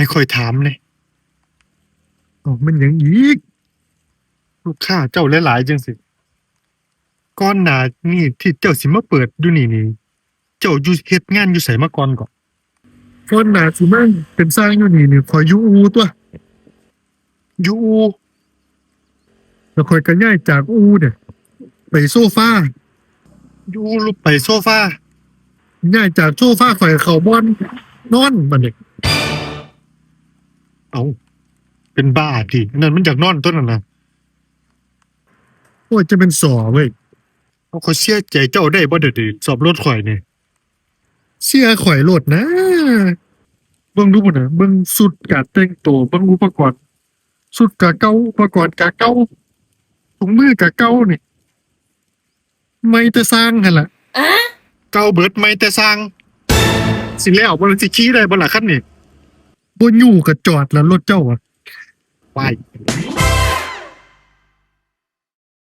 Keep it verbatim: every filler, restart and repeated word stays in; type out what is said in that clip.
ให้ข้อยถามแหน่ เอ้า แม่นหยังอีก ลูกค้าเจ้าหลายๆจั่งซี้ ก่อนหน้านี้ที่เจ้าสิมาเปิดอยู่นี่นี่ เจ้าอยู่เฮ็ดงานอยู่ไสมาก่อนเกาะ ก่อนหน้าสิมาเป็นช่างอยู่นี่นี่ ข้อยอยู่อู่ตั่ว อยู่อู่ แล้วข้อยก็ย้ายจากอู่เนี่ย ไปโซฟา อยู่อู่ไปโซฟา ย้ายจากโซฟาข้อยเข้าบ่อนนอนบัดนี้ เอ้า เป็นบ้าติ อันนั้นมันอยากนอนตัวนั้นน่ะ โอ้ย จะเป็นสอเว้ย เอา ข้อยเสียใจเจ้าได้บ่เดี๋ยวนี้ ซ่อมรถข้อยนี่ เสียข้อยโลดนะ เบิ่งดูพุ้นน่ะ เบิ่งชุดการแต่งตัว เบิ่งอุปกรณ์ ชุดกะเก่า อุปกรณ์กะเก่า ถุงมือกะเก่านี่ ใหม่แต่ซ่างหั่นล่ะ เก่าเบิดใหม่แต่ซ่าง สิแล้วบ่ล่ะ สิขี่ได้บ่ล่ะคันนี้ บ่อยู่ก็จอดแล้วรถเจ้าอะ ว้าย